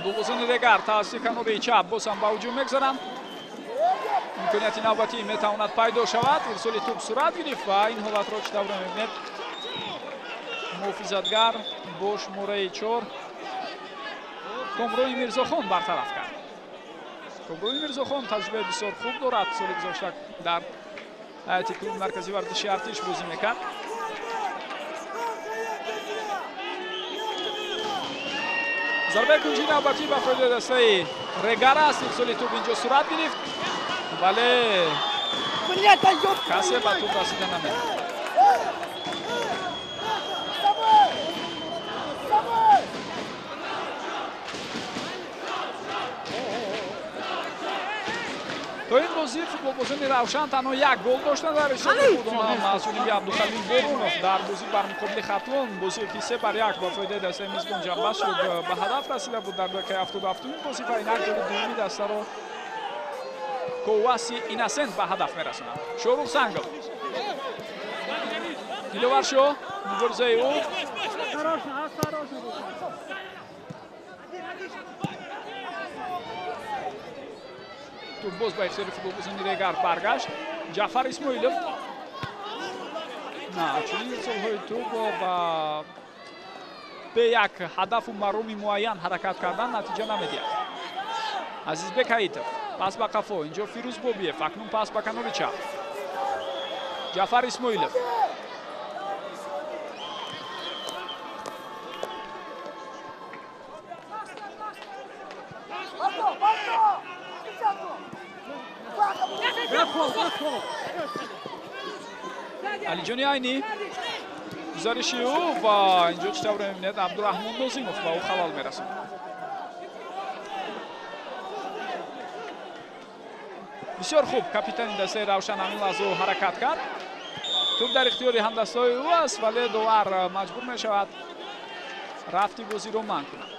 Футболбозони Регар тавассути канори чап боз ҳам ба ҳуҷум мегузаранд. Имконияти навбатӣ метавонад пайдо шавад. Ирсоли тӯб сурат гирифт ва ин ҳолатро чӣ тавр мебинед, муҳофизатгар бо шумораи 4 Комрои Мирзохон бартараф кард. Коброни Мирзохон таҷрибаи бисёр хуб дорад. Соли гузашта дар ҳайати клуби марказии варзиши Артиш бозӣ мекард. Зарбаи кунҷии навбатӣ ба фоидаи дастаи Регар аст. Ирсоли тӯб инҷо сурат гирифт, вале касе ба тӯб расида наметавонад. То ин бозӣ футболбозони Равшан танҳо як гол доштанд дар ҳисоби худ. Он ҳам аз ҷониби Абдухалил Борунов дар бозӣ бар муқобили Хатлон, бозие ки 3-1 ба фоидаи дастаи мизбон ҷанбаст шуд, ба ҳадаф расида буд дар дақиқаи 77-уми бозӣ ва инак голи дуюми дастаро Коваси Инасент ба ҳадаф мерасонад. Шорух Сангов, Диловаршо, муборизаи ӯ. Туп боз ба ихтиёри футболбозони Регар баргашт. Ҷафар Исмоилов. На, чунин ирсолҳои туп ва бе як ҳадафу мароми муайян ҳаракат кардан натиҷа намедиҳад. Азизбек Ҳаитов пас ба қафо, инҷо Фирӯз Бобиев, акнун пас ба канори чап. Ҷафар Исмоилов. Алиҷони Айнӣ, гузариши ӯ ва инҷо чӣ тавр мебинед, Абдураҳмон Нозимов ба ӯ халал мерасонад. Бисёр хуб капитани дастаи Равшан ҳамин лаҳза ҳаракат кард. Туп дар ихтиёри ҳамдастаҳои ӯ аст, вале довар маҷбур мешавад рафти бозиро манъ кунад.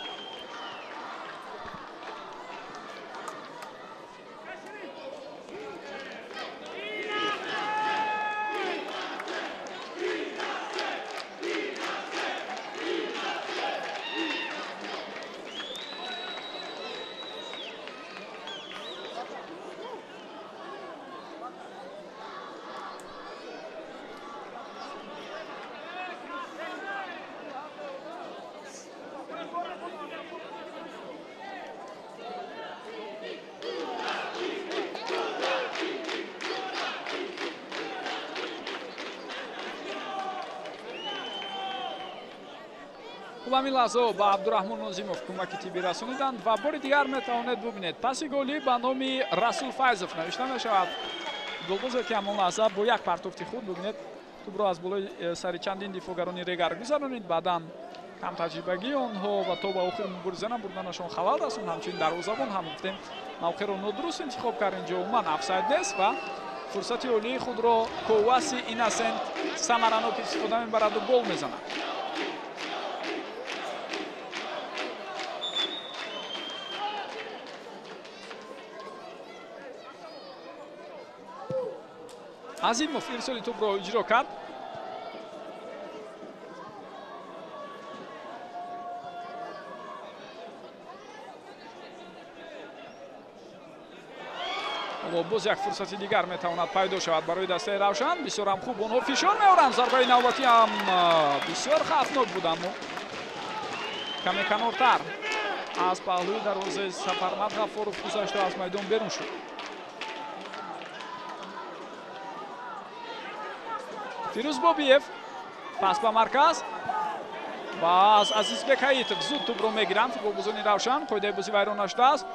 Ҳамин лаҳза ба Абдураҳмон Нозимов кӯмаки тиббӣ расониданд ва бори дигар метавонед бубинед паси голӣ ба номи Расул Файзов навишта мешавад. Голбозе ки ҳамон лаҳза бо як партофти худ бубинед тӯбро аз болои сари чандин дифоъгарони Регар гузаронид. Баъдан камтаҷрибагии онҳо ва то ба охир мубориза набурданашон халал расонд. Ҳамчунин дарвозабон ҳам гуфтем мавқеъро нодуруст интихоб кард. Инҷо умуман офсайд нест ва фурсати олии худро Коваси Инасент самаранок истифода мебараду гол мезанад. Азимов ирсоли тӯбро иҷро кард. Ҳоло боз як фурсати дигар метавонад пайдо шавад барои дастаи Равшан. Бисёр ҳам хуб онҳо фишор меоранд. Зарбаи навбатӣ ҳам бисёр хавфнок буд, аммо каме канортар аз паҳлӯи дарвозаи Сафармад Ғаффоров гузашта аз майдон берун шуд. Фирӯз Бобиев пас ба марказ ва аз Азизбек Ҳаитов зуд тӯбро мегиранд футболбозони Равшан. Қоидаи бозӣ вайрон нашудааст.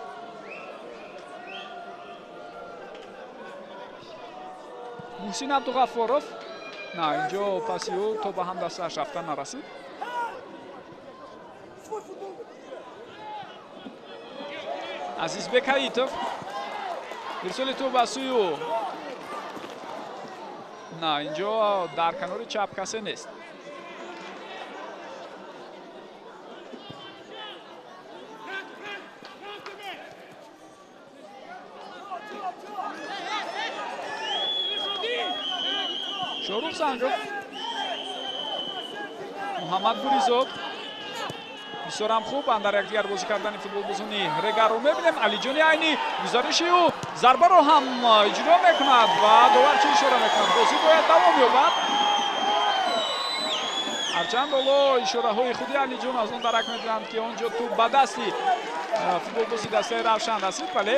Муҳсин Абдуғаффоров, на, инҷо паси ӯ то ба ҳамдастааш рафтан нарасид. Азизбек Ҳаитов ирсоли тӯб ба сӯи ӯ. На, инҷо дар канори чап касе нест. Шорух Сангов, Муҳаммад Гуризод. Бисёрам хуб андар якдигар бозӣ кардани футболбозони Регарро мебинем. Алиҷони Айнӣ гузариши ӯ зарбаро ҳам иҷро мекунад ва довар чӣ ишора мекунад? Бозӣ бояд давом ёбад. Ҳарчанд ҳоло ишораҳои худи Алиҷон аз он дарак медиҳанд, ки он ҷо тӯб ба дасти футболбози дастаи Равшан расид, вале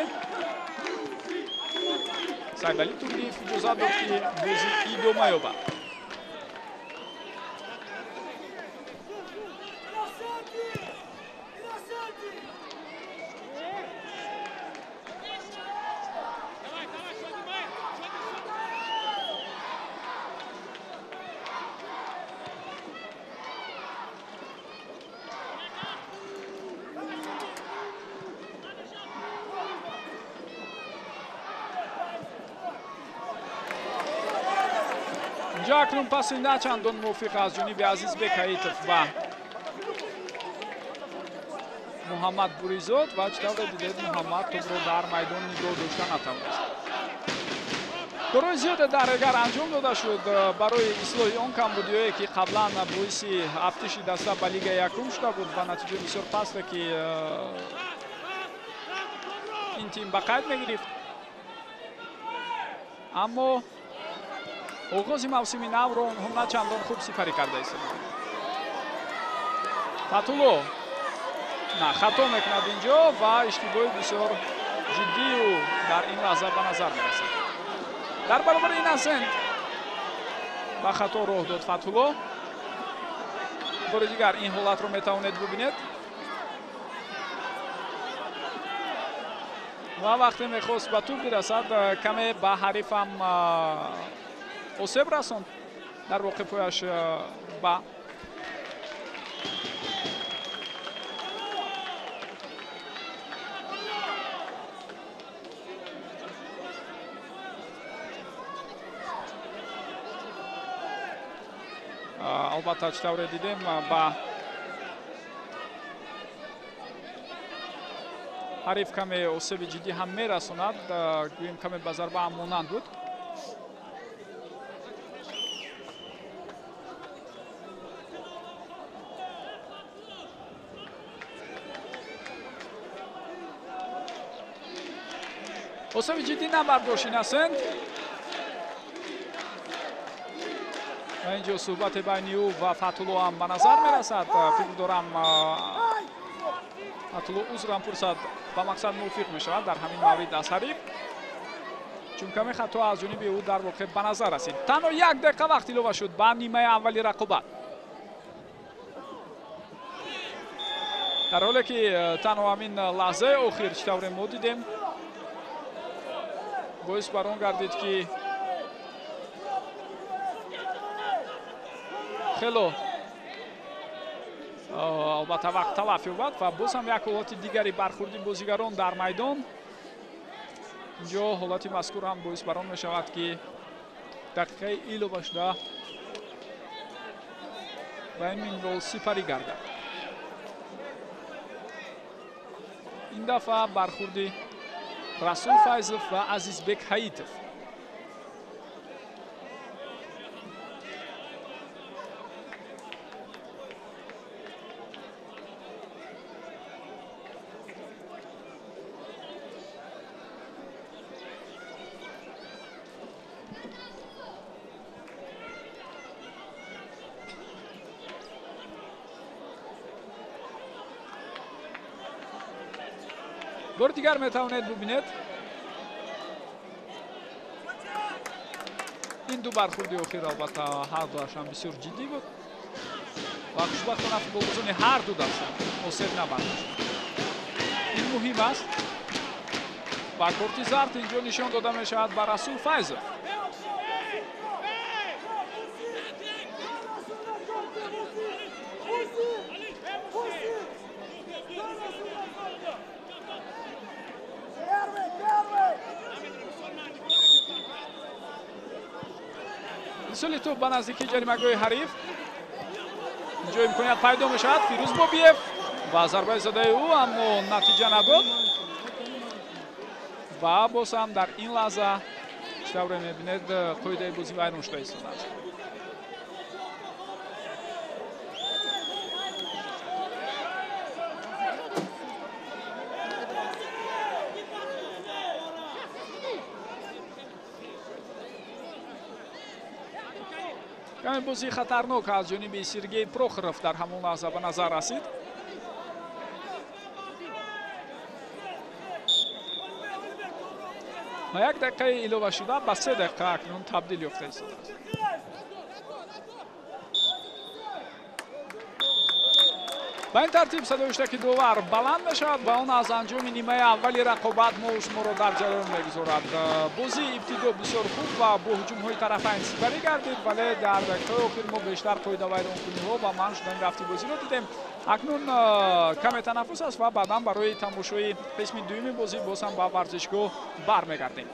Сайдалӣ Турдиев иҷозат дод, ки бозӣ идома ёбад. Инҷо акнун паси на чандон мувофиқ аз ҷониби Азизбек Ҳаитов ва Муҳаммад Буризод ва чӣ тавре дидед, Муҳаммад тӯбро дар майдон нигоҳ дошта натавонист. Корҳои зиёде дар эгар анҷом дода шуд барои ислоҳи он камбудиҳое, ки қаблан боиси афтиши даста ба лигаи якум шуда буд ва натиҷаи бисёр пасте, ки ин тим ба қайд мегирифт. Аммо оғози мавсими навро онҳо на чандон хуб сипарӣ карда истоданд. Фатулло на хато мекунад инҷо ва иштибоҳи бисёр ҷиддию дар ин лаҳза ба назар мерасад. Дар баробари Инасент ба хато роҳ дод Фатулло. Бори дигар ин ҳолатро метавонед бубинед. Ва вақте мехост ба тӯб бирасад, каме ба ҳарифам осеб расонд. Дар воқеъ пояш ба албатта, чӣ тавре дидем, ба ҳариф каме осеби ҷиддӣ ҳам мерасонад, гӯем каме ба зарба ҳам монанд буд. Осеби ҷиддӣ набардошт Инасент. Ва инҷо суҳбати байни ӯ ва Фатулло ҳам ба назар мерасад. Фикр дорам, Фатулло узрам пурсад, ба мақсад мувофиқ мешавад дар ҳамин маврид аз ҳариф, чун каме хато аз ҷониби ӯ дар воқеъ ба назар расид. Танҳо як дақиқа вақт илова шуд ба нимаи аввали рақобат, дар ҳоле ки танҳо ҳамин лаҳзаи охир, чӣ тавре мо дидем, боис бар он гардид, ки хело албатта вақт талаф ёбад ва боз ҳам як ҳолати дигари бархурди бозигарон дар майдон. Инҷо ҳолати мазкур ҳам боис бар он мешавад, ки дақиқаи илова шуда ба ин минвол сипарӣ гардад. Ин дафъа бархурди Расул Файзов ва Азизбек Ҳаитов. Бори дигар метавонед бубинед ин ду бархурди охир, албатта ҳар дуашам бисёр ҷиддӣ буд ва хушбахтона футболбозони ҳар ду даста осеб набардошт. Ин муҳим аст ва корти зард инҷо нишон дода мешавад ба Расул Файзов. Ирсоли тӯб ба наздикии ҷаримагоҳи ҳариф. Инҷо имконият пайдо мешавад. Фирӯз Бобиев ва зарбаи задаи ӯ, аммо натиҷа надод. Ва боз ҳам дар ин лаҳза, чӣ тавре мебинед, қоидаи бозӣ вайрон шуда истодааст. Каме бозии хатарнок аз ҷониби Сергей Прохоров дар ҳамон лаҳза ба назар расид. Ва 1 дақиқаи илова шуда ба 3 дақиқа акнун табдил ёфта истодааст. Ба ин тартиб садои ҳуштаки довар баланд мешавад ва он аз анҷоми нимаи аввали рақобат мо шуморо дар ҷараён мегузорад. Бозии ибтидо бисёр хуб ва бо ҳуҷумҳои тарафайн сипарӣ гардид, вале дар дақиқаи охир мо бештар қоидавайронкуниҳо ва манъ шудани рафти бозиро дидем. Акнун каме танаффус аст ва баъдан барои тамошои қисми дуюми бозӣ боз ҳам ба варзишгоҳ бармегардем.